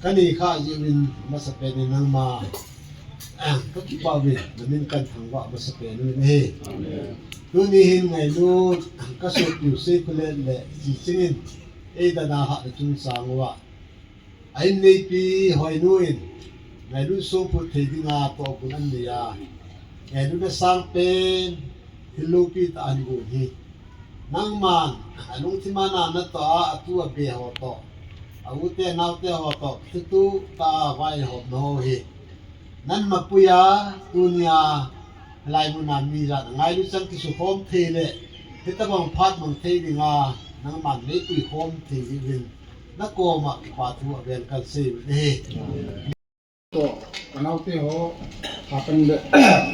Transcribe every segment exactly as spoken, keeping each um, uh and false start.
Kanei kha jeh uvin masapen in nangma kakipah uvin, namin kathangvah masapen uvin ahi. Tuni hin ngailut kasopiu Seikholet le Chiching in eidalha le chungchang uva, a inneipi Hoinu in ngailut songphut thei dinga tohgon anei a, ngailutna sangpen thil loupi tah ahin gon hi. Nangman alungthim a natoh a, atu abe ho toh, a u te nao te ho toh, kituh tah a vaihomna ho hi. Nangma puiya, tunia, hilai muna mi jat ngailut chan kisukhom thei le, hitobang phat mang thei dinga, nangman neipui khom thei diuvin, nakoma kipa thu avel kahin sei uvin ahi. Toh, kanaote ho, hapan le,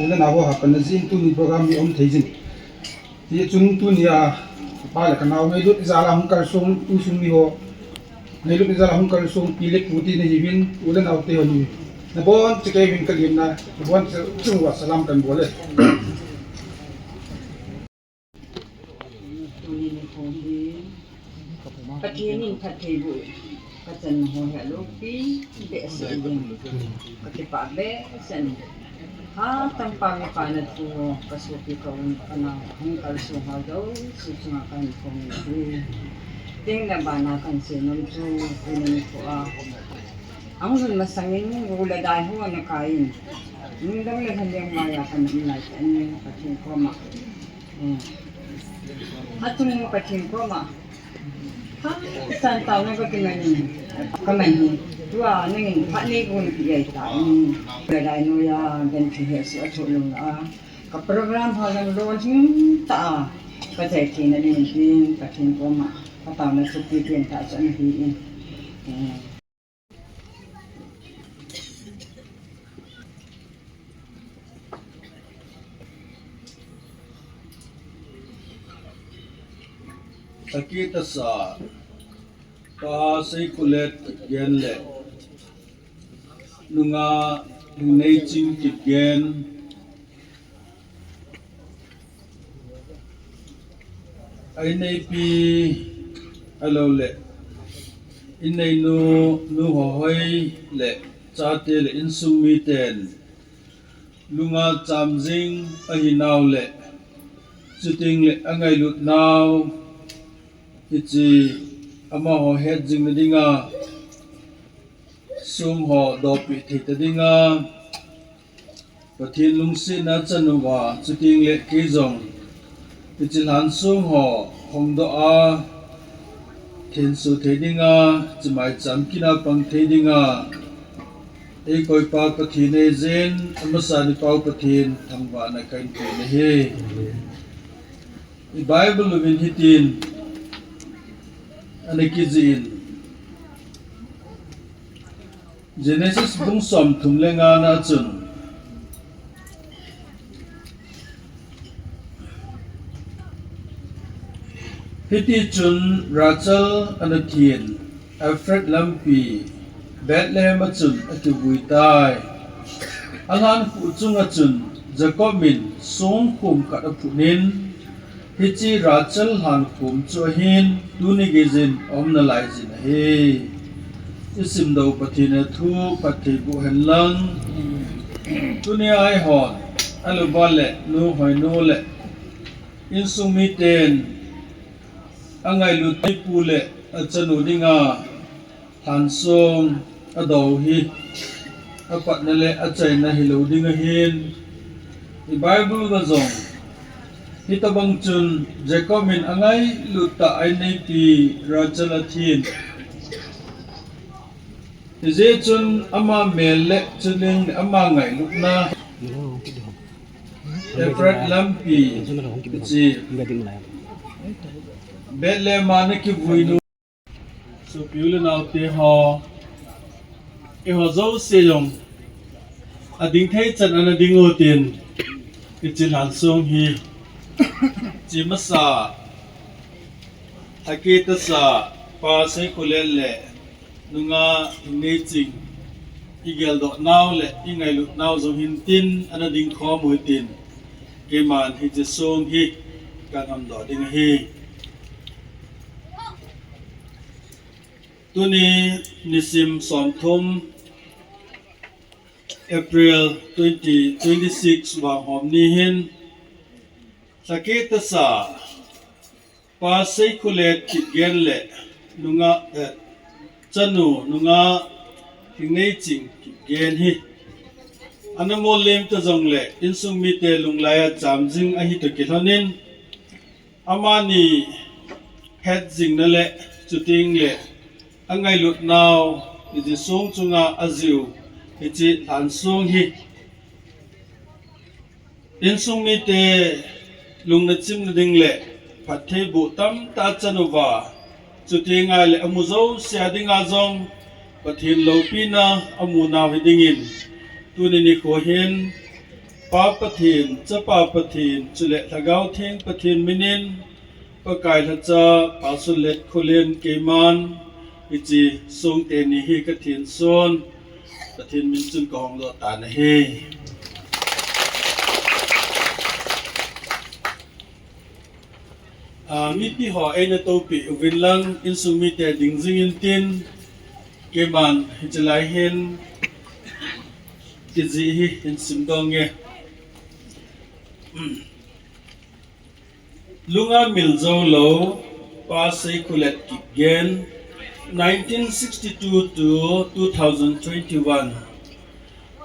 u le nao ho hapan le jin tuni program hi um thei jin. Tichun tunia, pa le kanao ngailut jal a hung kalsong, insung mi ho. Ngailut jal a hung kalsong pi le pu ti nahiuvin, u le nao te ho ni. Nabonchauva kei vin kalimna, nabonchauva chunga salam kahin bol e. Tuni nikho hi Pathen in phattheiboh kachan ho hi aloupi behseh jeng. Kakipah behseh in. Hatah pa mipa natoh ho, kasopi ka u kanao, hung kalsong ho jouse chunga kahin phong e. Teng le bana kahin seinom chu, tuni nikho a, ahung lhun masangin, gu le dai ho ana kai in, nungdong le lhanleng maiya kana um lai tah in, Pathen koma. Hmm. Atung Pathen koma. Hangsan taona kakiman in. Kaman hi. Tua nangin phat nei gu napeh ahitai. Gu le dai noiya, genthei hehsa athoh lou a. Ka program ho jong lolhing tah a kajai theina dingin Pathen koma kataona thupi pen tah chu ana hi in. Eh. Thakit tasa, Pa Seikholet Kipgen le Nunga Lhingneiching Kipgen, a inneipi, ahilou le inneinu, Nu Hohoi le chate le insung miten lunga chamjing ahinau le, chuteng le angailut nau, hiche amaho hetjingna dinga, song ho dohpeh thei ta dinga, Pathen lungsetna chan uva, chuteng le kei jong, hiche lhansong ho hongdoh a, thenso thei dinga, hiche maicham kit a pang thei dinga, eikoipa Pathen eijen, amasa in Pa Pathen thangvahna kahin pe ahi. I Bible uvin hitin ana kijih in, Genesis bung somthum le nga na chun, hitichun Rachel ana thin, Ephrath lampi, Bethlehem a chun akivui tai. Alhankhuh chunga chun Jacob in songkhom khat aphut in, hiche Rachel lhankhom chu ahin, tuni geijin aum nalai jin ahi. Isimdoh Pathen in athu phatthei boh hen lang. Tuni a eihon, aluva le Nu Hoinu le insung miten, angailut ipu le achanu dinga, lhansong adoh hi, apatna le achaina hilou ding ahin, i Bible uva jong, hitobang chun Jacob in angailut tah a inneipi Rachel athin. Hijeh chun ama mel le chuleng le ama ngailutna, Ephrath lampi, hiche Bethlehem a ana kivui nu. Sopi u le naote ho, eiho jouse jong ading thei chan ana ding utin, hiche lhansong hi, hiche masa, Thakit tasa, Pa Seikholet le Nunga Lhingneiching, igeldoh nau le ingailut nau jong hintin ana ding khom uhitin, keiman hiche song hi kahin hondoh ding ahi. Tuni nisim somthum April twenty twenty-six vanghom ni hin, Lhakeh tasa Pa Seikhulet Kipgen le nunga, eh, chanu nunga Lhingneiching Kipgen hi ana mollem ta jongle insung mite lunglai a cham jing ahi toh kilhonin, amani hetjingna le chuteng le angailutnau, iti song chunga ajiu hiche lhansong hi insung mite lungna chimna ding le phattheiboh tamtah achan uva, chuteng le amu jouse a dinga jong Pathen loupina amunau hi dingin, tuni nikho hin Pa Pathen, Chapa Pathen, chule Lhagao Theng Pathen minin, Pakai lhacha Pastor Letkholen keiman hiche song teni hi kathenson, Pathen min chun kahongdoh tan ahi. Ah, mipi ho eina toupeh uvin lang, insung mite ding jing intin, keiman hiche lai hin kijih hi hin simdoh inge. Lunga mil jou lou, Pa Seikhulet Kipgen, nineteen sixty-two to two thousand twenty-one.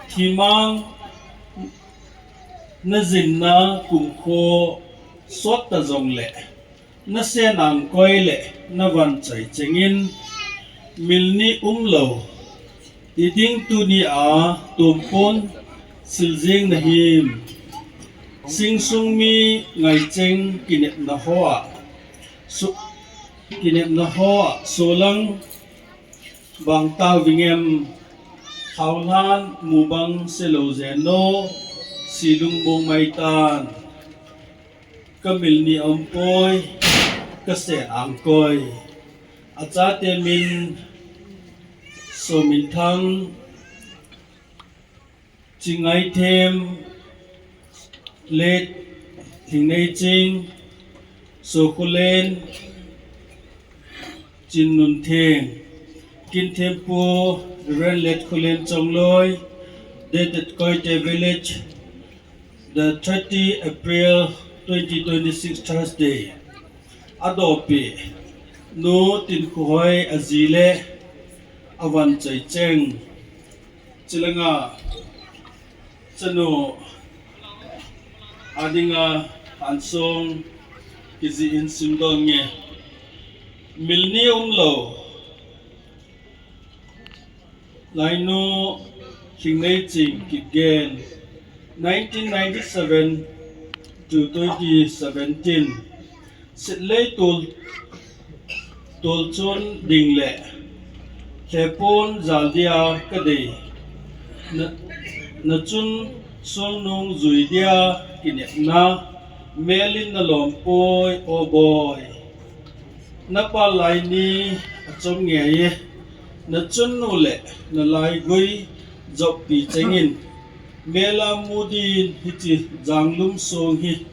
Thimang najinna kumkho sot ta jongle, nasen angkoi le navan choi chengin, mil ni umlou, iding tuni a tumpon siljing nahim. Singsung mi ngaicheng kinepna hoa, su-, kinepna hoa solang bang tauvingem, haolhan mubang selou jeno, silung bong maitan. Kamil ni aumpoi, kasen angkoi. Achate min, Sominthang, Chingngaithem, Let Lhingneiching, Sokhulen, Chinnuntheng, Kinthempu, Reverend Letkholen Chongloi, dated Koite Village, the thirty April twenty twenty-six Thursday. Adopeh, Nu Tinkhohoi aji le avan choi cheng. Chulanga chanu a dinga ansong kijih in simdoh inge. Mil ni umlou, Lainu Lhingneiching Kipgen, nineteen ninety-seven to twenty seventeen. Sitlei tol, tolchun ding le lhepon jal dia kadei. Na, nachun sungnung jui dia kinepna, melin nalom poi, o boi. Napa lai ni achom ngei e, nachunnu le nalaigui joppi chengin, mela mudin hiche janglum song hi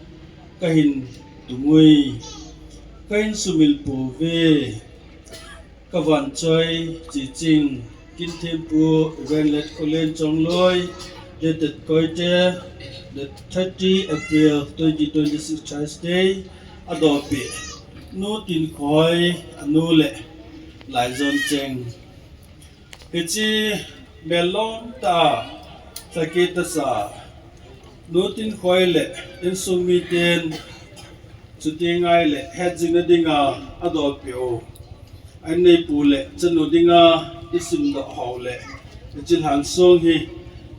kahin tungui, kahin sumil pouve. Kavan choi, Chiching, Kinthempu, Reverend Letkholen Chongloi, dated Koite, the thirty April twenty twenty-six Thursday, adopeh, Nu Tinkhohoi, anu le Laijoncheng. Hiche melom tah, Lhakeh tasa, Nu Tinkhohoi le insung miten, chuteng le hetjingna dinga adopeh u, a inneipu le chanu dinga isimdoh hou le, hiche lhansong hi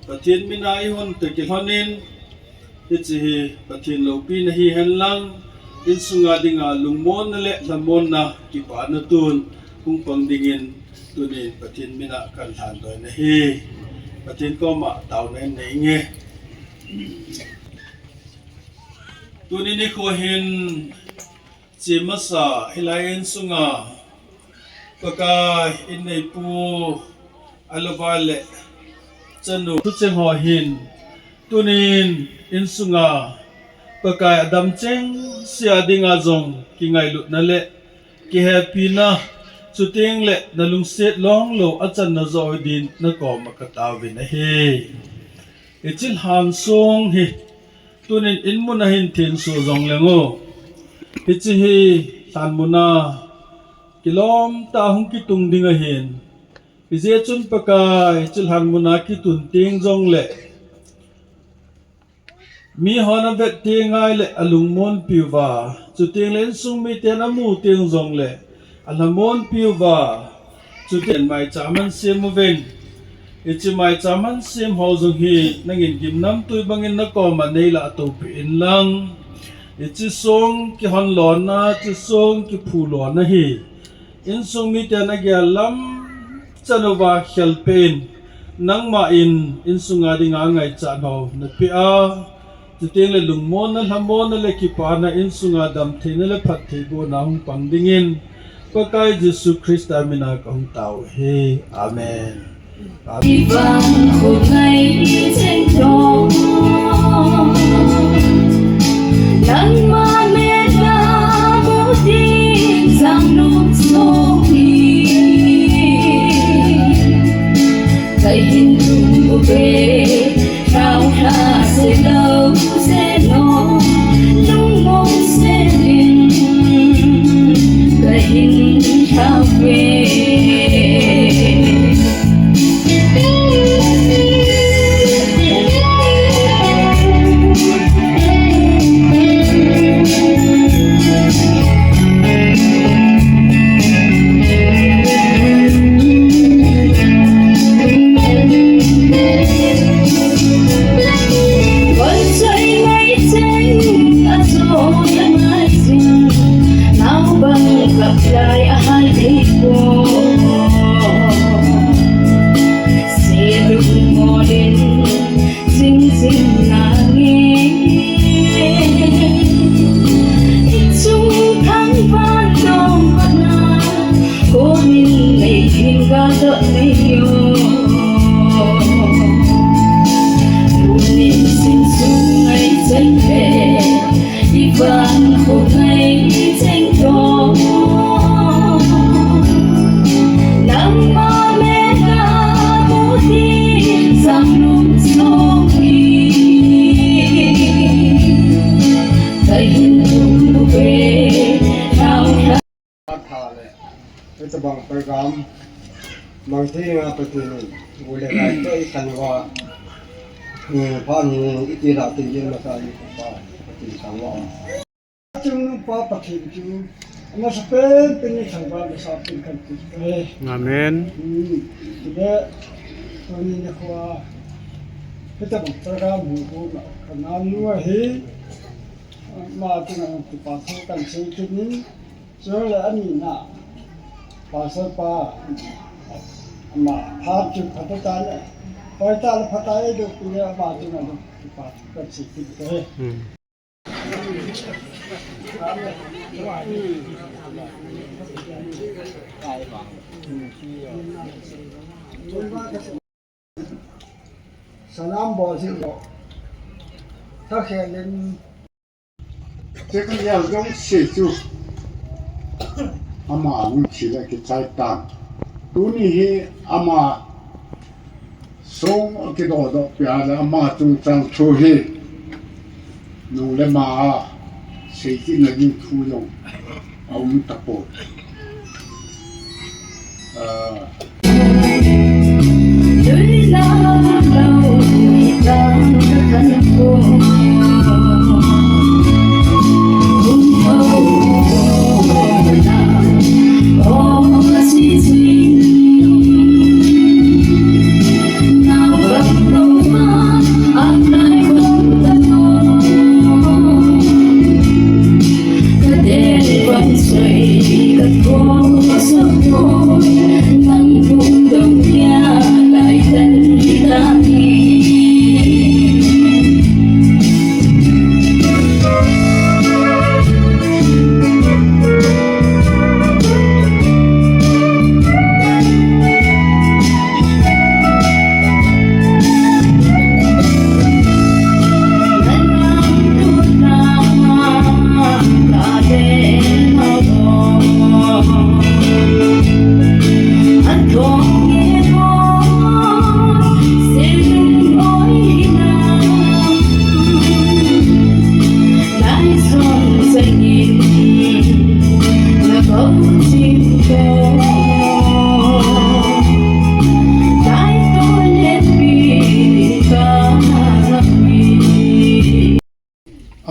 Pathen mina ihon toh kilhonin, hiche hi Pathen loupina hihen lang, insunga dinga lungmonna le lhamonna kipana tun hung pang dingin tunin Pathen mina kalhan doh in ahi. Pathen koma taona nei inge. Tuni nikho hin chemasa hilai insunga Pakai inneipu, ahilouleh chanu, tucheng ho hin tunin insunga Pakai adam chengse a dinga jong kingailutna le kihepina Chuteng le nalungset longlou achanna joh din nakoma kataovin ahi. Hiche lhansong hi tunin inmun a hin thenso jongleng o, hiche hi lhanmun a kilom tah a hung kitung ding ahin, ijeh chun Pakai, hiche lhanmun a kitun teng jongle mihon avet teng ngai le alungmonpiuva, chuteng le insung miten amu teng jongle alhamonpiuva, chuteng maicham ahin sem uvin. Hiche maicham ahin sem ho jong hi nangin gimnamtui bangin nakoma neilah tohpeh inlang, hiche song kihon lona, hiche song kiphu lona hi insung miten agel lam chan uva khelpeh in, nangma in insunga dinga ngaichat ho napeh a, chuteng le lungmonna, lhamonna le kipana insunga damtheina le phattheibohna hung pang dingin, Pakai Jesu Christa mina kahung tao ahi. Amen. Amen. Tha le, hitabang program, bang thei nga Pathen in, u le nai toh i kan uva, eh, phan hi i ti la tin din masa i pa, Pathen thangvah. Chungnungpa Pathen chu, amasapen pen in thangvah masa pen kan ti. Amen. Hmm, tile, tuni nikho a, hitabang program hung honna, ka nanu ahi, ama chunga kipa thu kan sei kit in, Chule anina, Pastor pa, ama phat chu phatah tah le, hoitah le phatah eidoh peh le ama chunga phat chu kasei kit e. Hmm. Salam bol jing lo. Thakhel in. Tekalial jong se chu. Ama hung thi le kichai tan. Tuni hi ama song kidodoh pia le ama chungchang thu hi. Nung le ma a sei kit na ding thu jong. Aum tapoi. Ah.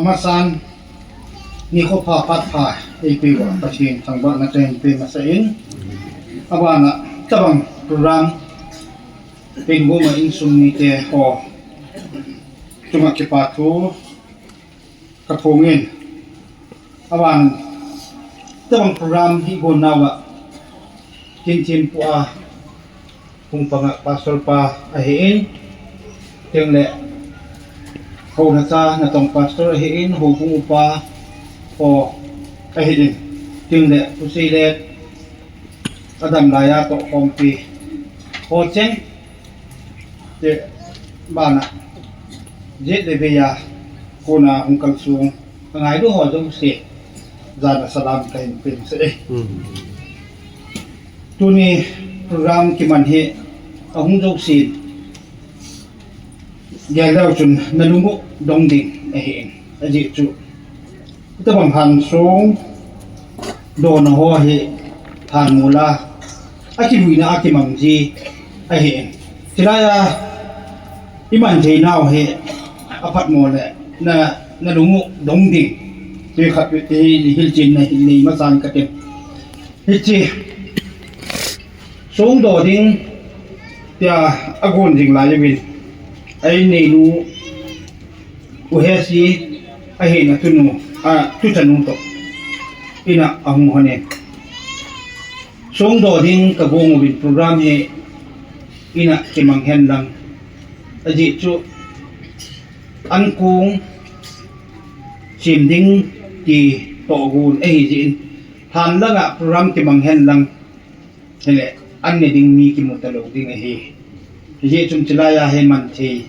Amasan, nikho pha phat pha eipeuva Pathen thangvahna kahin pe masa in, abana tabang program Penguma insung mite ho chunga kipa thu kaphongin, aban tabang program hi gon nauva kin thim pu a hung panga pastor pa ahin, tengle houna cha natong pastor ahin, houbung upa ho ahin, tengle pu sei le adam laiya toh khompi ho cheng te bana jet le veiya kona hung kalsung angailu ho jouse jana salam kahin pe masa e. Tuni program kiman hi ahung jousen gel leu chun nalungu dong ding ahin, ajeh chu tabang han song dona ho hi han mula akiluina akimang ji ahin, chilaiya iman thei nau hi aphat mo le na nalungu dong ding ti khat hi hilchin nahin nei masan katin. Hiche songdoh ding tia agon ding lai uvin, a inneinu U Hesi ahin atunu, atuchanu toh ina ahung hon in, songdoh ding kagong uvin program hi ina kimang hen lang, ajeh chu ankong sem ding ti toh gon ahi jeh in, han langa program kimang hen lang, hile an ne ding mi kimu talou ding ahi. Hijeh chun chilaiya hi man thei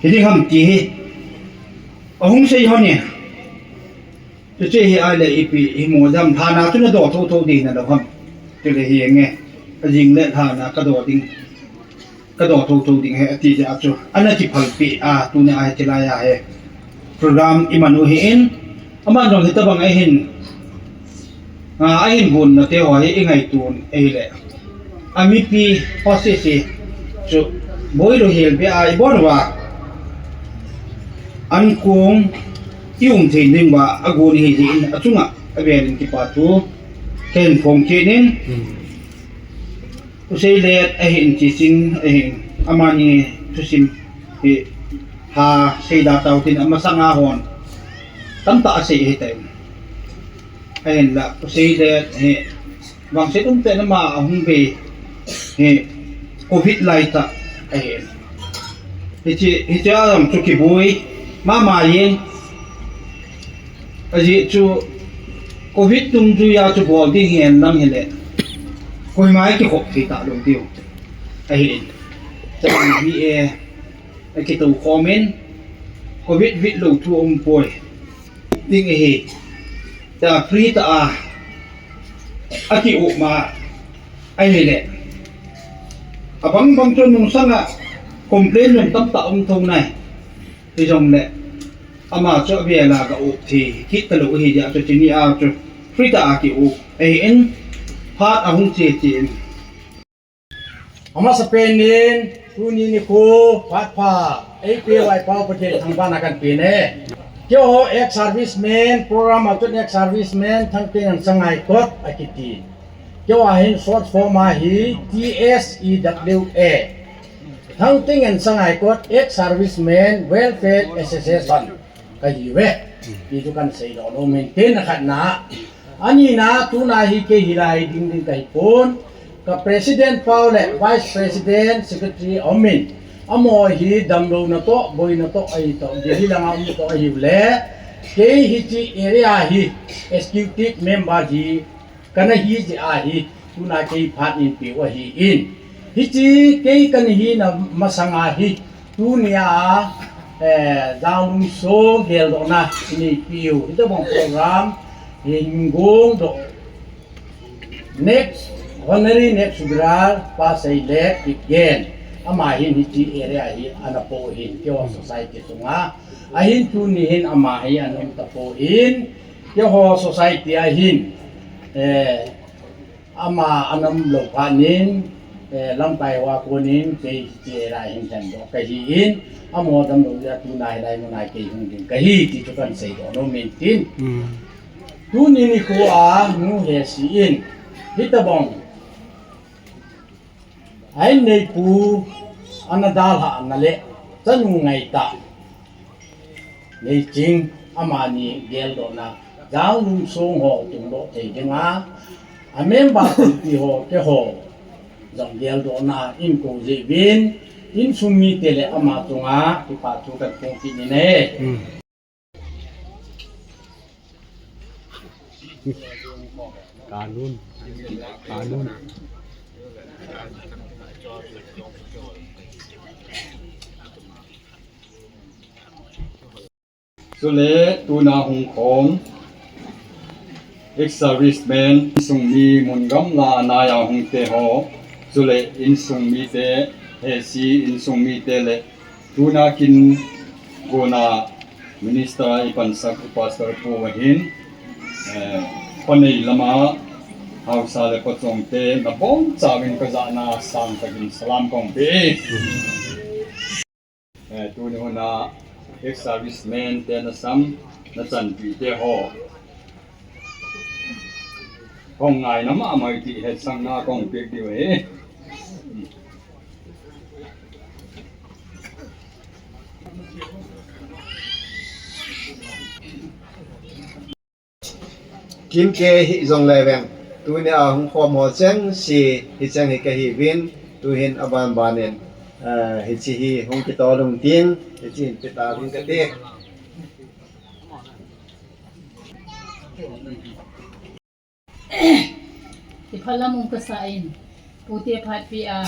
hiding ham ti hi ahung sei hon e. Chuche hi ahile ipi himo jam, lhana chu nadoh thotho ding nalou ham? Chule hi nge, ajing le lhana kadoh ding, kadoh thotho ding ahi ati jeh a chu ana kiphalpeh a, tunia hi chilaiya hi program iman u ahin, aman jong hitabang ahin, a, ahin gon nate ho hi ingaito un ahile, amipi ho sese chu boilou helbe a ibon uva ankong ium thei ding uva agon ahi jeh in achunga avel in kipa thu kahin phong kit in, U Seilet ahin, Chiching ahin, amani thusim hi ha seida tau tin amasanga hon tamtah asei ahitai. Ahinla U Seilet hi vangset umtah in ama ahung bei hi Covid laitah ahin. Hiche, hiche a jong chu kiboi mama jeng. Ajeh chu Covid dungjuia chu bol ding hen lang hile, koima kikhop thei talou diu ahin. Chang V A akitou khomin, Covid vitlou thu aumpoi ding ahi. Tia free tah a akiup ma ahile, abang bang chu nungsanga complain jong tamtah um thou nai. Hijongle ama chu avela ga up thei kit talou ahi jeh a chu, chuni a chu free tah a kiup ahin, phat ahung che che in. Amasapen in tuni nikho phat pha eipeuva i Pau Pathen thangvahna kahin pe e. Keiho ex-serviceman, program a chun ex-serviceman Thangtingan Sangaikot akiti. Keiho a hin short form a hi T S E W A, Thangtingan Sangaikot Ex-Serviceman Welfare Association kahiuve. Ti chu kahin seidoh nom in, tin, akhatna. Anina, tuna hi kei hilai ding ding kahipon, ka President pau le Vice President, Secretary aumin, amaho hi damlouna toh, boina toh ahitoh, Delhi langa um toh ahiule, kei hiche area hi Executive Member hi kana hi jeh a hi, tuna kei phat neipeu ahin. Hiche kei kana hina masanga hi, tunia, eh, Janglungso geldohna neipeu, hitobang program hi hin gongdoh, next, Honorary Next Subedar Pa Seilet Kipgen, ama hin hiche area hi ana poh in, keiho society sunga, ahin tuni hin ama hi ana um tapon, keiho society a hin, eh, ama ana umlou phat in, Eh, lamkai hoa konin kei hiche lai hin lhendoh kahin, amaho damlou jeh a tuna hilai muna kei hung ding kahi ti chu kahin seidoh nom in tin. Mm. Tuni nikho a Nu Hesi in hitobang a inneipu ana dalhah na le chanu ngaitah Neiching amani geldohna, Janglum song ho tungdoh thei dinga, a member tampi ho, keiho jong geldohna in kou jeh uvin, insung mite le ama chunga kipa thu kahin phong kit in ahi. Hmm. Kanun. Kanun. Chule tuna hung khom ex-servicemen, insung mi mun gamla nai a hung te ho, chule insung mite, Hesi insung mite le tuna kin kona minister a i pansak u pastor pu ahin, eh, panei lama haosa le pachong te nabonchauvin kajahna sangtah in salam kahung pe. Eh, tuni huna ex-servicemen te nasam nachanpi te ho hung ngaina mama ti hetsahna kahung pe diu ahi. Kimkei hijong le veng. Tuni a hung khom ho chengse hicheng hi kahiuvin, tuhin aban banin, eh, hiche hi hung kitoh lung ting, hiche hin peta ding kati. Iphalam um kasa in, pute phat pi a,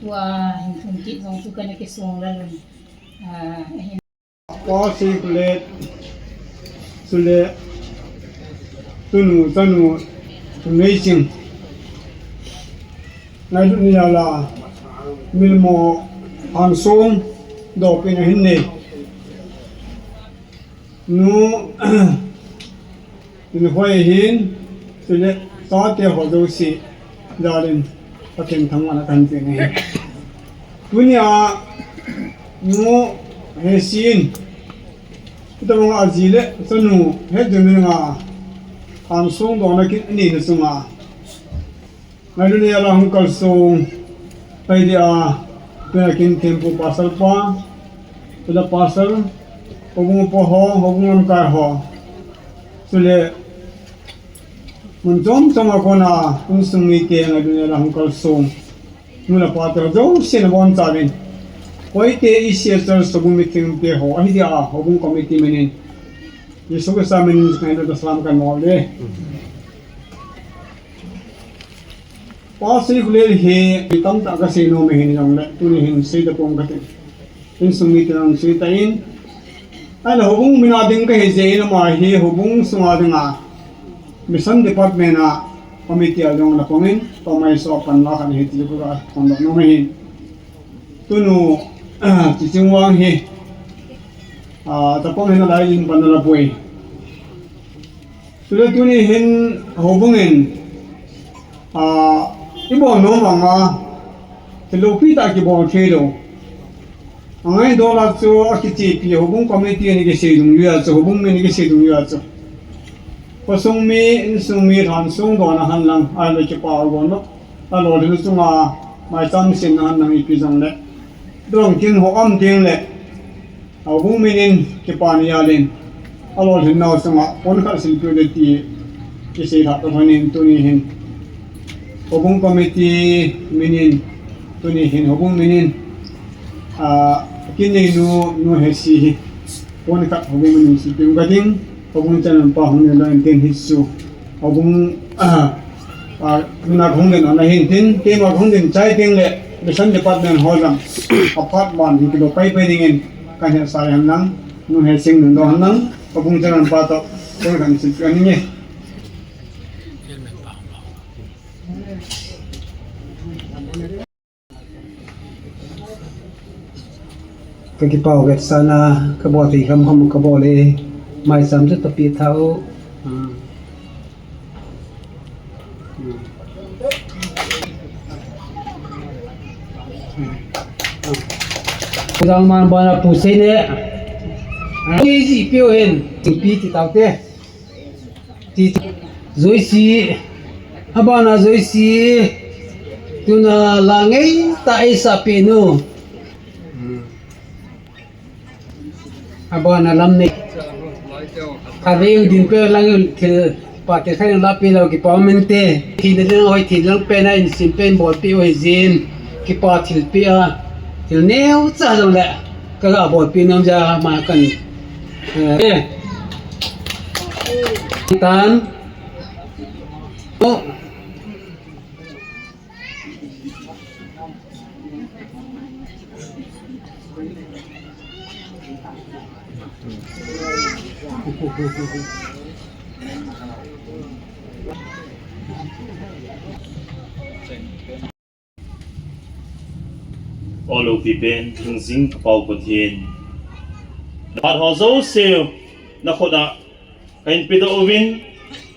tua hin thum kit jong chu kana kisong lalun. Ah, ahin. Pastor Kulet, chule, tunu, tanu, tunei ching. Ngailut ni a la, milmo, hangsung, dopin ahin nei. Nu, Tin hoi hin, chule chate ho jouse, jalin, Pathen thangvahna kahin pe ahi. Tunia, Nu Hesi in, hitobang a ji le chanu, het jing dinga, hangsung dohna kin anei na chunga. Ngailut ni a la hung kalsong, pai dia, tuna kin thempu pastor pa, tuna pastor, houbung upa ho, houbung lamkai ho. Chule, mun chom chom a kona, insung mite ngailut ni a la hung kalsong. Nu le pa te jouse nabonchauvin. Koite i C S R houbung meeting te ho, ahi dia, houbung committee minin. Jesu Christa minin ngailut le salam kahin bol e. Pastor Kulet hi, mi tamtah kasei nom ahin jongle, tuni hin sei tapong kate. Insung mite nang sei tan. Ahile houbung min a ding kahi jeh in ama hi houbung sunga dinga Mission Department a committee a jong ana pangin, tua maiso a panla khat ahi ti kahin phongdoh nom ahin. Tunu, Chiching Wang hi, ah, tapang hin alai in pan ala poi. Chule tuni hin houbung in, ah, ibol nom anga, thil loupi tah kibol thei lou. Angai dola chu akichepi houbung committee in kisei dungjui a chu, houbung min kisei dungjui a chu. Khosung mi, insung mi, lhansung dohna henlang, ahilou le kipa a gon lou. Alolhin chunga, maicham semna henlang ipi jongle. Dong kin ho um ding le. Houbung minin kipa ni jalin, alolhin nau chunga, pon khat silpeh le ti, kisei lhah toh lhonin tuni hin. Houbung committee minin, tuni hin houbung minin, ah, kinei nu, Nu Hesi hi, pon khat houbung minin silpeh um kading, houbung chairman pa hung nei lou in tin hichu, houbung, ah, Ah, tuna kahung den ana hin tin, keima kahung den chai teng le, Mission Department ho jong, aphat ban hin kilo pai pai dingin, kahin hetsah henlang, Nu Hesi in nungdoh henlang, houbung chairman pa toh, koi kan sip kan nge. Kakipah uve, sana kabol thei kham kham kabol e, maicham chu tapeh tha u. Hmm. Hmm. Jang man bana pu sei ne. Ni ji piu hin, ti pi ti tau te. Ti, Joyce, abana Joyce, tuna la ngei ta ei sa pi nu. Abana lam nei. Kha vei u din pe lang u thil pa te kha la pe lo kipa mente. Thil ding hoi thil lang pe na in sim pe bol pi hoi jin. Kipa thil pe a. Thil neo cha jong le. Ka ga bol pi nom ja ma kan. Eh. Tan. Oh. O lopi pen, lungsim kapao Pathen. Phat ho jouse, na khut a, kahin pedoh uvin,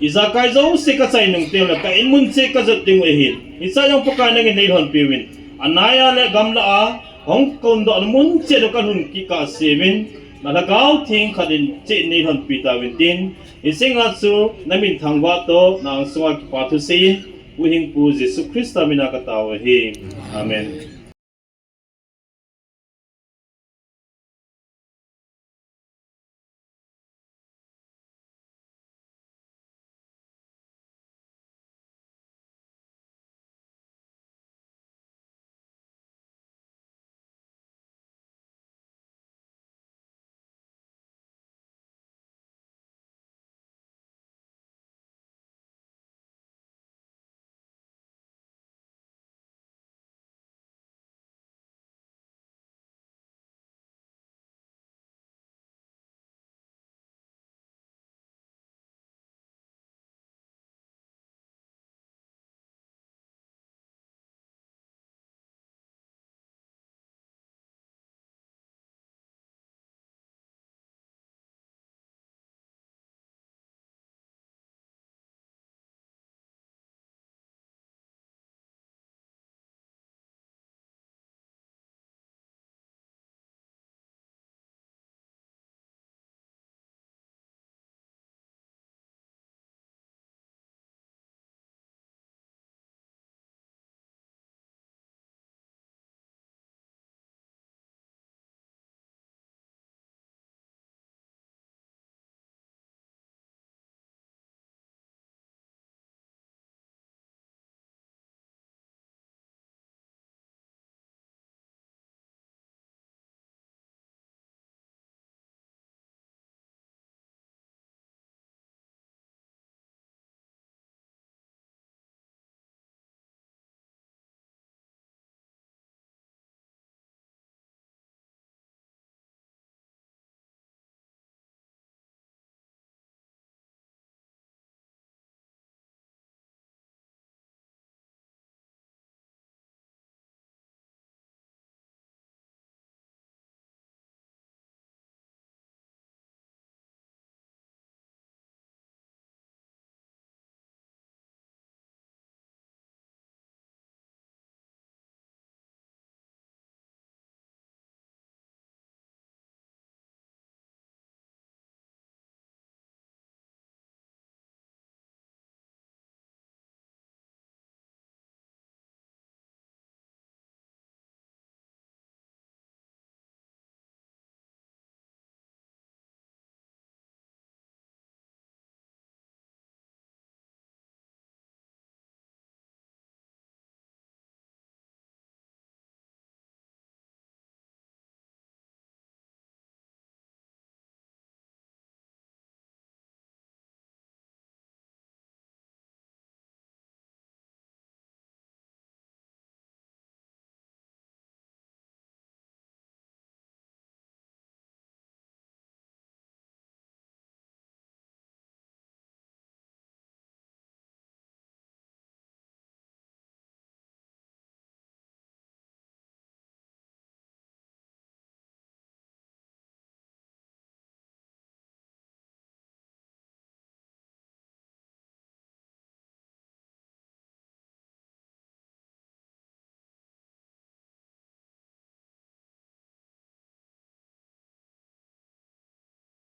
ijakai jouse kachai nung teng le, ka in mun cheh kajot ding u ahi. Hiche jong Pakai nangin neilhonpi uvin. Anai a le gamla a, hung kondoh na mun cheh u kalhun kit kahse uvin. Na Lhagao Theng khat in cheh neilhonpi tauvin tin. Hiche nga chu, na min thangvah toh, na angsunga kipa thusei in. Huhhingpu Jesu Christa mina katao ahi. Amen.